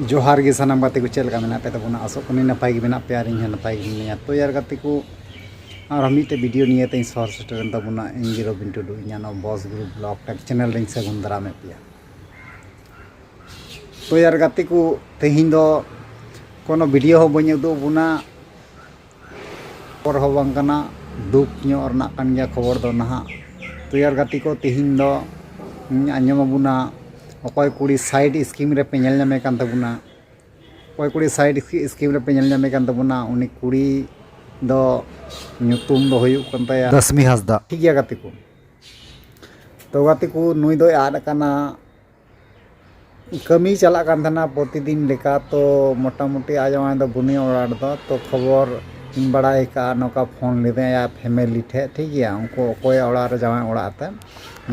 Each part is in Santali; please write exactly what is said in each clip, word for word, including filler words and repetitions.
ᱡᱚᱦᱟᱨ ᱜᱮ ᱥᱟᱱᱟᱢ ᱜᱟᱛᱮ ᱠᱚ, ᱪᱮᱫ ᱞᱮᱠᱟ ᱢᱮᱱᱟᱜ ᱯᱮ ᱛᱟᱵᱚᱱᱟ? ᱟᱥᱚᱜ ᱠᱟᱹᱱᱟᱹᱧ ᱱᱟᱯᱟᱭ ᱜᱮ ᱢᱮᱱᱟᱜ ᱯᱮᱭᱟ ᱟᱨ ᱤᱧ ᱦᱚᱸ ᱱᱟᱯᱟᱭ ᱜᱮ ᱢᱤᱱᱟᱹᱧᱟ᱾ ᱛᱚ ᱭᱟᱨ ᱜᱟᱛᱮ ᱠᱚ, ᱟᱨᱦᱚᱸ ᱢᱤᱫᱴᱮᱡ ᱵᱷᱤᱰᱤᱭᱳ ᱱᱤᱭᱮ ᱛᱮᱧ ᱥᱚᱦᱚᱨ ᱥᱮᱴᱮᱨᱮᱱ ᱛᱟᱵᱚᱱᱟ᱾ ᱤᱧ ᱜᱮ ᱨᱚᱵᱤᱱ ᱴᱩᱰᱩ, ᱤᱧᱟᱹᱜ ᱱᱚᱣᱟ ᱵᱚᱥ ᱜᱨᱩᱯ ᱵᱞᱚᱜ ᱴᱮᱠ ᱪᱮᱱᱮᱞ ᱨᱮᱧ ᱥᱟᱹᱜᱩᱱ ᱫᱟᱨᱟᱢᱮᱫ ᱯᱮᱭᱟ᱾ ᱛᱚ ᱭᱟᱨ ᱜᱟᱛᱮ ᱠᱚ, ᱛᱮᱦᱮᱧ ᱫᱚ ᱠᱳᱱᱳ ᱵᱷᱤᱰᱤᱭᱳ ᱦᱚᱸ ᱵᱟᱹᱧ ᱩᱫᱩᱜ ᱟᱵᱚᱱᱟ, ᱯᱚᱨ ᱦᱚᱸ ᱵᱟᱝ ᱠᱟᱱᱟ, ᱫᱩᱠ ᱧᱚᱜ ᱨᱮᱱᱟᱜ ᱠᱟᱱ ᱜᱮᱭᱟ ᱠᱷᱚᱵᱚᱨ ᱫᱚ ᱱᱟᱦᱟᱜ᱾ ᱛᱚ ᱭᱟᱨ ᱜᱟᱛᱮ ᱠᱚ, ᱛᱮᱦᱮᱧ ᱫᱚ ᱤᱧ ᱟᱸᱡᱚᱢ ᱟᱵᱚᱱᱟ, ᱚᱠᱚᱭ ᱠᱩᱲᱤ ᱥᱟᱭᱤᱰ ᱥᱠᱤᱢ ᱨᱮᱯᱮ ᱧᱮᱞ ᱧᱟᱢᱮ ᱠᱟᱱ ᱛᱟᱵᱚᱱᱟ, ᱚᱠᱚᱭ ᱠᱩᱲᱤ ᱥᱟᱭᱤᱰ ᱥᱠᱤᱢ ᱨᱮᱯᱮ ᱧᱮᱞ ᱧᱟᱢᱮ ᱠᱟᱱ ᱛᱟᱵᱚᱱᱟ, ᱩᱱᱤ ᱠᱩᱲᱤ ᱫᱚ ᱧᱩᱛᱩᱢ ᱫᱚ ᱦᱩᱭᱩᱜ ᱠᱟᱱ ᱛᱟᱭᱟ ᱫᱟᱥᱢᱤ ᱦᱟᱸᱥᱫᱟ᱾ ᱴᱷᱤᱠ ᱜᱮᱭᱟ ᱜᱟᱛᱮ ᱠᱚ, ᱛᱚ ᱜᱟᱛᱮ ᱠᱚ, ᱱᱩᱭ ᱫᱚᱭ ᱟᱫ ᱟᱠᱟᱱᱟ᱾ ᱠᱟᱹᱢᱤ ᱪᱟᱞᱟᱜ ᱠᱟᱱ ᱛᱟᱦᱮᱱᱟ ᱯᱨᱚᱛᱤᱫᱤᱱ ᱞᱮᱠᱟ, ᱛᱚ ᱢᱚᱴᱟᱢᱩᱴᱤ ᱟᱡ ᱡᱟᱶᱟᱭ ᱫᱚ ᱵᱟᱹᱱᱩᱭᱟ ᱚᱲᱟᱜ ᱨᱮᱫᱚ᱾ ᱛᱚ ᱠᱷᱚᱵᱚᱨ ᱤᱧ ᱵᱟᱲᱟᱭ ᱟᱠᱟᱫᱼᱟ, ᱱᱚᱝᱠᱟ ᱯᱷᱳᱱ ᱞᱤᱫᱟᱹᱧ ᱟᱭᱟᱜ ᱯᱷᱮᱢᱮᱞᱤ ᱴᱷᱮᱡ, ᱴᱷᱤᱠ ᱜᱮᱭᱟ, ᱩᱱᱠᱩ ᱚᱠᱚᱭᱟᱜ ᱚᱲᱟᱜ ᱨᱮ ᱡᱟᱶᱟᱭ ᱚᱲᱟᱜ ᱛᱮ,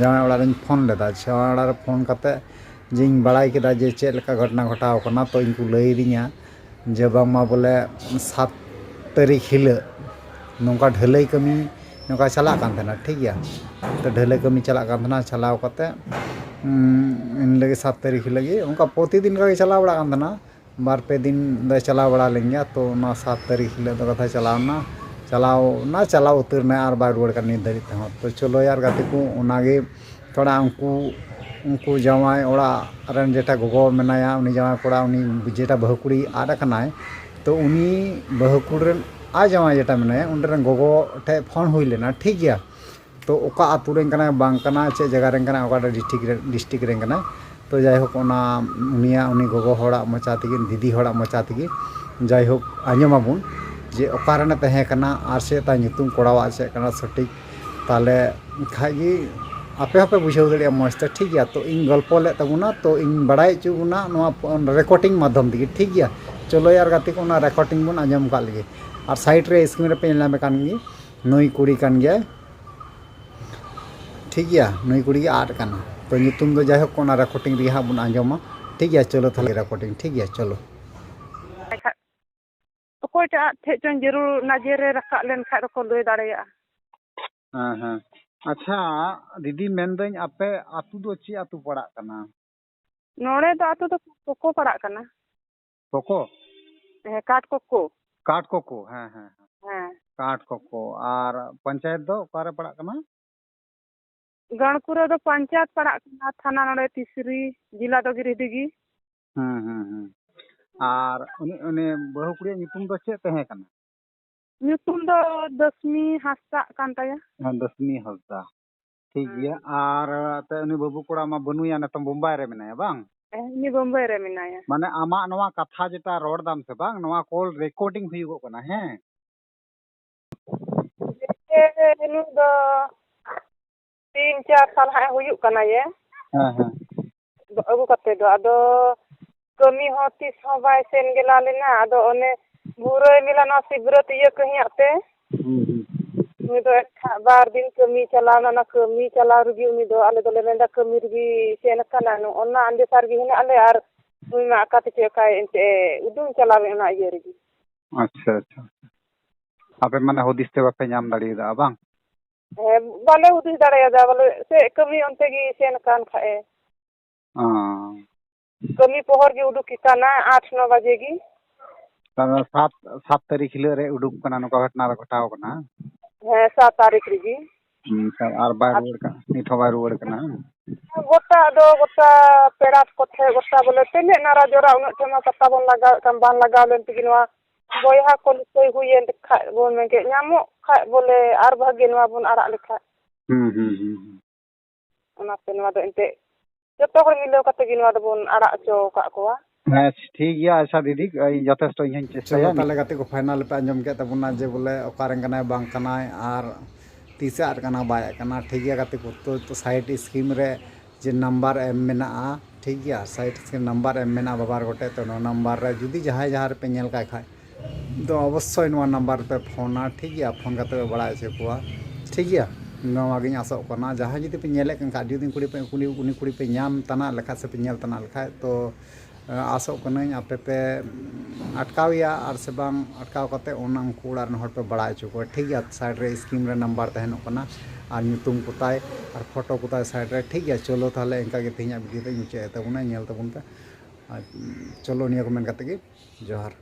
ᱡᱟᱶᱟᱭ ᱚᱲᱟᱜ ᱨᱤᱧ ᱯᱷᱳᱱ ᱞᱮᱫᱟ᱾ ᱡᱟᱶᱟᱭ ᱚᱲᱟᱜ ᱨᱮ ᱯᱷᱳᱱ ᱠᱟᱛᱮ ᱡᱮᱧ ᱵᱟᱲᱟᱭ ᱠᱮᱫᱟ ᱡᱮ ᱪᱮᱫ ᱞᱮᱠᱟ ᱜᱷᱚᱴᱚᱱᱟ ᱜᱷᱚᱴᱟᱣ ᱠᱟᱱᱟ, ᱛᱚ ᱤᱧ ᱠᱚ ᱞᱟᱹᱭ ᱟᱹᱫᱤᱧᱟ ᱡᱮ ᱵᱟᱝᱢᱟ ᱵᱚᱞᱮ ᱥᱟᱛ ᱛᱟᱹᱨᱤᱠᱷ ᱦᱤᱞᱳᱜ ᱱᱚᱝᱠᱟ ᱰᱷᱟᱹᱞᱟᱹᱭ ᱠᱟᱹᱢᱤ ᱱᱚᱝᱠᱟ ᱪᱟᱞᱟᱜ ᱠᱟᱱ ᱛᱟᱦᱮᱱᱟ, ᱴᱷᱤᱠ ᱜᱮᱭᱟ᱾ ᱛᱚ ᱰᱷᱟᱹᱞᱟᱹᱭ ᱠᱟᱹᱢᱤ ᱪᱟᱞᱟᱜ ᱠᱟᱱ ᱛᱟᱦᱮᱱᱟ, ᱪᱟᱞᱟᱣ ᱠᱟᱛᱮ, ᱩᱢ, ᱮᱱ ᱦᱤᱞᱳᱜ ᱜᱮ ᱥᱟᱛ ᱛᱟᱹᱨᱤᱠᱷ ᱦᱤᱞᱳᱜ ᱜᱮ ᱚᱱᱠᱟ ᱯᱨᱚᱛᱤᱫᱤᱱ ᱞᱮᱠᱟ ᱜᱮ ᱪᱟᱞᱟᱣ ᱵᱟᱲᱟᱜ ᱠᱟᱱ ᱛᱟᱦᱮᱱᱟ᱾ ᱵᱟᱨ ᱯᱮ ᱫᱤᱱ ᱫᱚᱭ ᱪᱟᱞᱟᱣ ᱵᱟᱲᱟ ᱞᱮᱱ ᱜᱮᱭᱟ᱾ ᱛᱚ ᱚᱱᱟ ᱥᱟᱛ ᱛᱟᱹᱨᱤᱠᱷ ᱦᱤᱞᱳᱜ ᱫᱚ ᱠᱟᱛᱷᱟ ᱪᱟᱞᱟᱣ ᱮᱱᱟ, ᱪᱟᱞᱟᱣ ᱮᱱᱟ, ᱪᱟᱞᱟᱣ ᱩᱛᱟᱹᱨ ᱮᱱᱟᱭ ᱟᱨ ᱵᱟᱭ ᱨᱩᱣᱟᱹᱲ ᱠᱟᱱᱟ ᱱᱤᱛ ᱫᱷᱟᱹᱨᱤᱡ ᱛᱮᱦᱚᱸ᱾ ᱛᱚ ᱪᱚᱞᱚ ᱭᱟᱨ ᱜᱟᱛᱮ ᱠᱚ, ᱚᱱᱟᱜᱮ ᱛᱷᱚᱲᱟ ᱩᱱᱠᱩ, ᱩᱱᱠᱩ ᱡᱟᱶᱟᱭ ᱚᱲᱟᱜ ᱨᱮᱱ ᱡᱮᱴᱟ ᱜᱚᱜᱚ ᱢᱮᱱᱟᱭᱟ, ᱩᱱᱤ ᱡᱟᱶᱟᱭ ᱠᱚᱲᱟ, ᱩᱱᱤ ᱡᱮᱴᱟ ᱵᱟᱹᱦᱩ ᱠᱩᱲᱤ ᱟᱫ ᱟᱠᱟᱱᱟᱭ, ᱛᱚ ᱩᱱᱤ ᱵᱟᱹᱦᱩ ᱠᱩᱲᱤ ᱨᱮᱱ ᱟᱡ ᱡᱟᱶᱟᱭ ᱡᱮᱴᱟ ᱢᱮᱱᱟᱭᱟ, ᱩᱱᱤ ᱨᱮᱱ ᱜᱚᱜᱚ ᱴᱷᱮᱡ ᱯᱷᱳᱱ ᱦᱩᱭ ᱞᱮᱱᱟ, ᱴᱷᱤᱠ ᱜᱮᱭᱟ᱾ ᱛᱚ ᱚᱠᱟ ᱟᱹᱛᱩ ᱨᱮᱱ ᱠᱟᱱᱟᱭ ᱵᱟᱝ ᱠᱟᱱᱟᱭ, ᱪᱮᱫ ᱡᱟᱭᱜᱟ ᱨᱮᱱ ᱠᱟᱱᱟᱭ, ᱚᱠᱟᱴᱟᱜ ᱰᱤᱥᱴᱨᱤᱠᱴ ᱨᱮ, ᱰᱤᱥᱴᱨᱤᱠᱴ ᱨᱮᱱ ᱠᱟᱱᱟᱭ, ᱛᱚ ᱡᱟᱭᱦᱳᱠ, ᱚᱱᱟ ᱩᱱᱤᱭᱟᱜ, ᱩᱱᱤ ᱜᱚᱜᱚ ᱦᱚᱲᱟᱜ ᱢᱚᱪᱟ ᱛᱮᱜᱮ, ᱫᱤᱫᱤ ᱦᱚᱲᱟᱜ ᱢᱚᱪᱟ ᱛᱮᱜᱮ, ᱡᱟᱭᱦᱳᱠ, ᱟᱸᱡᱚᱢᱟᱵᱚᱱ ᱡᱮ ᱚᱠᱟ ᱨᱮᱱᱮ ᱛᱟᱦᱮᱸ ᱠᱟᱱᱟ ᱟᱨ ᱪᱮᱫ ᱛᱟᱭ ᱧᱩᱛᱩᱢ, ᱠᱚᱲᱟᱣᱟᱜ ᱪᱮᱫ ᱠᱟᱱᱟ ᱥᱚᱴᱷᱤᱠ, ᱛᱟᱦᱚᱞᱮ ᱠᱷᱟᱡ ᱜᱮ ᱟᱯᱮ ᱦᱚᱸᱯᱮ ᱵᱩᱡᱷᱟᱹᱣ ᱫᱟᱲᱮᱭᱟᱜᱼᱟ ᱢᱚᱡᱽ ᱛᱮ, ᱴᱷᱤᱠ ᱜᱮᱭᱟ᱾ ᱛᱚ ᱤᱧ ᱜᱚᱞᱯᱚ ᱞᱮᱫ ᱛᱟᱵᱚᱱᱟ, ᱛᱚ ᱤᱧ ᱵᱟᱲᱟᱭ ᱦᱚᱪᱚ ᱵᱚᱱᱟ, ᱱᱚᱣᱟ ᱨᱮᱠᱚᱨᱰᱤᱝ ᱢᱟᱫᱽᱫᱷᱚᱢ ᱛᱮᱜᱮ, ᱴᱷᱤᱠ ᱜᱮᱭᱟ᱾ ᱪᱚᱞᱚ ᱭᱟᱨ ᱜᱟᱛᱮ ᱠᱚ, ᱚᱱᱟ ᱨᱮᱠᱚᱨᱰᱤᱝ ᱵᱚᱱ ᱟᱸᱡᱚᱢ ᱠᱟᱜ ᱞᱮᱜᱮ᱾ ᱟᱨ ᱥᱟᱭᱤᱰ ᱨᱮ ᱥᱠᱨᱤᱱ ᱨᱮᱯᱮ ᱧᱮᱞ ᱧᱟᱢᱮ ᱠᱟᱱ ᱜᱮ, ᱱᱩᱭ ᱠᱩᱲᱤ ᱠᱟᱱ ᱜᱮᱭᱟᱭ, ᱴᱷᱤᱠ ᱜᱮᱭᱟ, ᱱᱩᱭ ᱠᱩᱲᱤ ᱜᱮ ᱟᱫ ᱠᱟᱱᱟ᱾ ᱛᱚ ᱧᱩᱛᱩᱢ ᱫᱚ ᱡᱟᱭᱦᱳᱠ ᱚᱱᱟ ᱨᱮᱠᱚᱨᱰᱤᱝ ᱨᱮᱜᱮ ᱦᱟᱸᱜ ᱵᱚᱱ ᱟᱸᱡᱚᱢᱟ, ᱴᱷᱤᱠ ᱜᱮᱭᱟ᱾ ᱪᱚᱞᱚ ᱛᱟᱦᱞᱮ ᱨᱮᱠᱚᱨᱰᱤᱝ, ᱴᱷᱤᱠ ᱜᱮᱭᱟ, ᱪᱚᱞᱚ᱾ ᱚᱠᱚᱭ ᱴᱟᱜ ᱴᱷᱮᱡ ᱪᱚᱝ ᱡᱟᱹᱨᱩᱲ ᱚᱱᱟ ᱡᱮ ᱨᱮ ᱨᱟᱠᱟᱵ ᱞᱮᱱ ᱠᱷᱟᱡ ᱫᱚᱠᱚ ᱞᱟᱹᱭ ᱫᱟᱲᱮᱭᱟᱜᱼᱟ᱾ ᱦᱮᱸ, ᱦᱮᱸ᱾ ᱟᱪᱪᱷᱟ ᱫᱤᱫᱤ, ᱢᱮᱱᱫᱟᱹᱧ ᱟᱯᱮ ᱟᱹᱛᱩ ᱫᱚ ᱪᱮᱫ ᱟᱹᱛᱩ ᱯᱟᱲᱟᱜ ᱠᱟᱱᱟ? ᱱᱚᱰᱮ ᱫᱚ ᱟᱛᱳ ᱫᱚ ᱠᱳᱠᱳ ᱯᱟᱲᱟᱜ ᱠᱟᱱᱟ᱾ ᱠᱳᱠᱳ? ᱦᱮᱸ, ᱠᱟᱴ ᱠᱳᱠᱳ᱾ ᱠᱟᱴ ᱠᱳᱠᱳ, ᱦᱮᱸ, ᱦᱮᱸ, ᱦᱮᱸ᱾ ᱦᱮᱸ᱾ ᱠᱟᱴ ᱠᱳᱠᱳ᱾ ᱟᱨ ᱯᱚᱧᱪᱟᱭᱮᱛ ᱫᱚ ᱚᱠᱟᱨᱮ ᱯᱟᱲᱟᱜ ᱠᱟᱱᱟ? ᱜᱟᱹᱲᱠᱩ ᱨᱮᱫᱚ ᱯᱚᱧᱪᱟᱭᱮᱛ ᱯᱟᱲᱟᱜ ᱠᱟᱱᱟ, ᱛᱷᱟᱱᱟ ᱱᱚᱰᱮ ᱛᱤᱥᱨᱤ, ᱡᱮᱞᱟ ᱫᱚ ᱜᱤᱨᱤᱰᱤᱦ ᱜᱮ᱾ ᱦᱩᱸ, ᱦᱩᱸ, ᱦᱩᱸ᱾ ᱟᱨ ᱩᱱᱤ, ᱩᱱᱤ ᱵᱟᱹᱦᱩ ᱠᱩᱲᱤᱭᱟᱜ ᱧᱩᱛᱩᱢ ᱫᱚ ᱪᱮᱫ ᱛᱟᱦᱮᱸ ᱠᱟᱱᱟ? ᱧᱩᱛᱩᱢ ᱫᱚ ᱫᱟᱹᱥᱢᱤ ᱦᱟᱸᱥᱫᱟᱜ ᱠᱟᱱ ᱛᱟᱭᱟ᱾ ᱦᱮᱸ, ᱫᱟᱹᱥᱢᱤ ᱦᱟᱸᱥᱫᱟ᱾ ᱴᱷᱤᱠ ᱜᱮᱭᱟ᱾ ᱦᱮᱸ᱾ ᱟᱨ ᱛᱮ ᱩᱱᱤ ᱵᱟᱹᱵᱩ ᱠᱚᱲᱟ ᱢᱟ ᱵᱟᱹᱱᱩᱭᱟ, ᱱᱤᱛᱚᱝ ᱵᱳᱢᱵᱟᱭ ᱨᱮ ᱢᱮᱱᱟᱭᱟ, ᱵᱟᱝ? ᱦᱮᱸ, ᱩᱱᱤ ᱵᱳᱢᱵᱟᱭ ᱨᱮ ᱢᱮᱱᱟᱭᱟ᱾ ᱢᱟᱱᱮ ᱟᱢᱟᱜ ᱱᱚᱣᱟ ᱠᱟᱛᱷᱟ ᱡᱮᱴᱟ ᱨᱚᱲ ᱫᱟᱢ ᱥᱮ ᱵᱟᱝ, ᱱᱚᱣᱟ call recording ᱦᱩᱭᱩᱜᱚᱜ ᱠᱟᱱᱟ, ᱦᱮᱸ? ᱡᱮ ᱱᱩᱭ ᱫᱚ ᱛᱤᱱ ᱪᱟᱨ ᱥᱟᱞ ᱦᱟᱸᱜ ᱦᱩᱭᱩᱜ ᱠᱟᱱᱟ ᱭᱮ᱾ ᱦᱮᱸ, ᱦᱮᱸ᱾ ᱟᱹᱜᱩ ᱠᱟᱛᱮ ᱫᱚ᱾ ᱟᱫᱚ ᱠᱟᱹᱢᱤ ᱦᱚᱸ ᱛᱤᱥ ᱦᱚᱸ ᱵᱟᱭ ᱥᱮᱱ ᱜᱮᱞᱟ ᱞᱮᱱᱟ᱾ ᱟᱫᱚ ᱚᱱᱮ ᱵᱩᱨᱟᱹᱭ ᱢᱮᱞᱟ ᱱᱚᱣᱟ ᱥᱤᱵᱨᱟᱹᱛ ᱤᱭᱟᱹ ᱠᱟᱹᱦᱤᱭᱟᱜ ᱛᱮ᱾ ᱦᱩᱸ, ᱦᱩᱸ᱾ ᱩᱱᱤ ᱫᱚ ᱮᱱᱠᱷᱟᱱ ᱵᱟᱨ ᱫᱤᱱ ᱠᱟᱹᱢᱤ ᱪᱟᱞᱟᱣ ᱱᱟ, ᱚᱱᱟ ᱠᱟᱹᱢᱤ ᱪᱟᱞᱟᱣ ᱨᱮᱜᱮ ᱩᱱᱤ ᱫᱚ, ᱟᱞᱮ ᱫᱚᱞᱮ ᱢᱮᱱᱫᱟ ᱠᱟᱹᱢᱤ ᱨᱮᱜᱮ ᱥᱮᱱ ᱟᱠᱟᱱᱟ, ᱱᱚᱜᱼᱚ ᱱᱟ ᱟᱱᱫᱮᱥᱟ ᱨᱮᱜᱮ ᱦᱮᱱᱟᱜ ᱞᱮ᱾ ᱟᱨ ᱱᱩᱭ ᱢᱟ ᱚᱠᱟ ᱛᱮᱪᱚ ᱚᱠᱟᱭ ᱮᱱᱛᱮ ᱩᱰᱩᱝ ᱪᱟᱞᱟᱣ ᱮᱱ ᱚᱱᱟ ᱤᱭᱟᱹ ᱨᱮᱜᱮ᱾ ᱟᱪᱪᱷᱟ, ᱟᱪᱪᱷᱟ, ᱟᱪᱪᱷᱟ᱾ ᱟᱯᱮ ᱢᱟᱱᱮ ᱦᱩᱫᱤᱥ ᱛᱮ ᱵᱟᱯᱮ ᱧᱟᱢ ᱫᱟᱲᱮᱭᱟᱫᱟ, ᱵᱟᱝ? ᱦᱮᱸ, ᱵᱟᱞᱮ ᱦᱩᱫᱤᱥ ᱫᱟᱲᱮᱭᱟᱫᱟ, ᱵᱚᱞᱮ ᱥᱮ ᱠᱟᱹᱢᱤ ᱚᱱᱛᱮ ᱜᱮ ᱥᱮᱱ ᱟᱠᱟᱱ ᱠᱷᱟᱡ ᱮ᱾ ᱚ᱾ ᱠᱟᱹᱢᱤ ᱯᱚᱦᱚᱨ ᱜᱮ ᱩᱰᱩᱠ ᱠᱟᱱᱟ, ᱟᱴ ᱱᱚ ᱵᱟᱡᱮ ᱜᱮ᱾ ᱛᱟᱦᱞᱮ ᱥᱟᱛ, ᱥᱟᱛ ᱛᱟᱹᱨᱤᱠᱷ ᱦᱤᱞᱳᱜ ᱨᱮ ᱩᱰᱩᱠ ᱠᱟᱱᱟ, ᱱᱚᱝᱠᱟ ᱜᱷᱚᱴᱚᱱᱟ ᱫᱚ ᱜᱷᱚᱴᱟᱣ ᱠᱟᱱᱟ᱾ ᱦᱮᱸ, ᱥᱟᱛ ᱛᱟᱹᱨᱤᱠᱷ ᱨᱮᱜᱮ᱾ ᱦᱩᱸ, ᱛᱚ ᱟᱨ ᱵᱟᱭ ᱟᱨ ᱨᱩᱣᱟᱹᱲ ᱠᱟᱱᱟ, ᱱᱤᱛ ᱦᱚᱸ ᱵᱟᱭ ᱨᱩᱣᱟᱹᱲ ᱠᱟᱱᱟ᱾ ᱜᱚᱴᱟ ᱫᱚ ᱜᱚᱴᱟ ᱯᱮᱲᱟ ᱠᱚᱴᱷᱮᱱ, ᱜᱚᱴᱟ ᱵᱚᱞᱮ ᱛᱤᱱᱟᱹᱜ ᱱᱟᱨᱟ ᱡᱚᱨᱟ, ᱩᱱᱟᱹᱜ ᱴᱷᱮᱱ ᱢᱟ ᱯᱟᱛᱟ ᱵᱚᱱ ᱞᱟᱜᱟᱣᱮᱫ ᱠᱟᱱ, ᱵᱟᱝ ᱞᱟᱜᱟᱣ ᱞᱮᱱ ᱛᱮᱜᱮ ᱱᱚᱣᱟ ᱵᱚᱭᱦᱟ ᱠᱚ ᱞᱩᱠᱟᱹᱭ ᱦᱩᱭᱮᱱ ᱠᱷᱟᱡ ᱵᱚᱱ ᱢᱮᱱᱠᱮᱫ, ᱧᱟᱢᱚᱜ ᱠᱷᱟᱡ ᱵᱚᱞᱮ ᱟᱨ ᱵᱷᱟᱜᱮ ᱱᱚᱣᱟ ᱵᱚᱱ ᱟᱲᱟᱜ ᱞᱮᱠᱷᱟᱡ᱾ ᱦᱩᱸ, ᱦᱩᱸ, ᱦᱩᱸ, ᱦᱩᱸ᱾ ᱚᱱᱟᱛᱮ ᱱᱚᱣᱟ ᱫᱚ ᱮᱱᱛᱮᱫ ᱡᱚᱛᱚ ᱦᱚᱲ ᱢᱤᱞᱟᱹᱣ ᱠᱟᱛᱮ ᱜᱮ ᱱᱚᱣᱟ ᱫᱚᱵᱚᱱ ᱟᱲᱟᱜ ᱦᱚᱪᱚ ᱟᱠᱟᱫ ᱠᱚᱣᱟ᱾ ᱦᱮᱸ, ᱴᱷᱤᱠ ᱜᱮᱭᱟ᱾ ᱟᱪᱪᱷᱟ ᱫᱤᱫᱤ, ᱤᱧ ᱡᱚᱛᱷᱮᱥᱴᱚ ᱤᱧ ᱦᱚᱧ ᱪᱮᱥᱴᱟᱭᱟ᱾ ᱪᱚᱞᱚ ᱛᱟᱦᱚᱞᱮ ᱜᱟᱛᱮ ᱠᱚ, final ᱯᱮ ᱟᱸᱡᱚᱢ ᱠᱮᱫ ᱛᱟᱵᱚᱱᱟ ᱡᱮ ᱵᱚᱞᱮ ᱚᱠᱟᱨᱮᱱ ᱠᱟᱱᱟᱭ ᱵᱟᱝ ᱠᱟᱱᱟᱭ ᱟᱨ ᱛᱤᱥᱮ ᱟᱫ ᱠᱟᱱᱟ ᱵᱟᱭ ᱟᱫ ᱠᱟᱱᱟ᱾ ᱴᱷᱤᱠ ᱜᱮᱭᱟ ᱜᱟᱛᱮ ᱠᱚ, ᱛᱚ, ᱛᱚ side screen ᱨᱮ ᱡᱮ number ᱮᱢ ᱢᱮᱱᱟᱜᱼᱟ, ᱴᱷᱤᱠ ᱜᱮᱭᱟ, side screen number ᱮᱢ ᱢᱮᱱᱟᱜᱼᱟ ᱵᱟᱵᱟᱨ ᱜᱚᱴᱮᱡ᱾ ᱛᱚ ᱱᱚᱣᱟ number ᱨᱮ ᱡᱩᱫᱤ ᱡᱟᱦᱟᱸᱭ ᱡᱟᱦᱟᱸ ᱨᱮᱯᱮ ᱧᱮᱞ ᱠᱟᱭ ᱠᱷᱟᱡ, ᱫᱚ ᱚᱵᱚᱥᱥᱳᱭ ᱱᱚᱣᱟ number ᱨᱮᱯᱮ ᱯᱷᱳᱱᱟ, ᱴᱷᱤᱠ ᱜᱮᱭᱟ? ᱯᱷᱳᱱ ᱠᱟᱛᱮ ᱯᱮ ᱵᱟᱲᱟᱭ ᱦᱚᱪᱚ ᱠᱚᱣᱟ, ᱴᱷᱤᱠ ᱜᱮᱭᱟ? ᱱᱚᱣᱟ ᱜᱤᱧ ᱟᱥᱚᱜ ᱠᱟᱱᱟ᱾ ᱡᱟᱦᱟᱸᱭ ᱡᱩᱫᱤ ᱯᱮ ᱧᱮᱞᱮᱫ ᱠᱟᱱ ᱠᱷᱟᱡ, ᱡᱩᱫᱤ ᱠᱩᱲᱤ ᱯᱮ, ᱩᱱᱤ, ᱩᱱᱤ ᱠᱩᱲᱤ ᱯᱮ ᱧᱟᱢ ᱛᱟᱱᱟᱜ ᱞᱮᱠᱷᱟᱡ ᱥᱮ ᱯᱮ ᱧᱮᱞ ᱛᱟᱱᱟᱜ ᱞᱮᱠᱷᱟᱡ, ᱛᱚ, ᱟᱸ, ᱟᱥᱚᱜ ᱠᱟᱹᱱᱟᱹᱧ ᱟᱯᱮ ᱯᱮ ᱟᱴᱠᱟᱣᱮᱭᱟ, ᱟᱨ ᱥᱮ ᱵᱟᱝ ᱟᱴᱠᱟᱣ ᱠᱟᱛᱮ ᱚᱱᱟ ᱩᱱᱠᱩ ᱚᱲᱟᱜ ᱨᱮᱱ ᱦᱚᱲ ᱯᱮ ᱵᱟᱲᱟᱭ ᱦᱚᱪᱚ ᱠᱚᱣᱟ, ᱴᱷᱤᱠ ᱜᱮᱭᱟ? side ᱨᱮ screen ᱨᱮ number ᱛᱟᱦᱮᱱᱚᱜ ᱠᱟᱱᱟ, ᱟᱨ ᱧᱩᱛᱩᱢ ᱠᱚᱛᱟᱭ ᱟᱨ ᱯᱷᱳᱴᱳ ᱠᱚᱛᱟᱭ ᱥᱟᱭᱤᱰ ᱨᱮ᱾ ᱴᱷᱤᱠ ᱜᱮᱭᱟ, ᱪᱚᱞᱚ ᱛᱟᱦᱚᱞᱮ ᱤᱱᱠᱟ ᱜᱮ ᱛᱮᱦᱮᱧᱟᱜ ᱵᱷᱤᱰᱤᱭᱳ ᱫᱚᱧ ᱢᱩᱪᱟᱹᱫ ᱮᱫ ᱛᱟᱵᱚᱱᱟ, ᱧᱮᱞ ᱛᱟᱵᱚᱱ ᱯᱮ᱾ ᱟᱨ ᱪᱚᱞᱚ, ᱱᱤᱭᱟᱹ ᱠᱚ ᱢᱮᱱ ᱠᱟᱛᱮ ᱜᱮ ᱡᱚᱦᱟᱨ᱾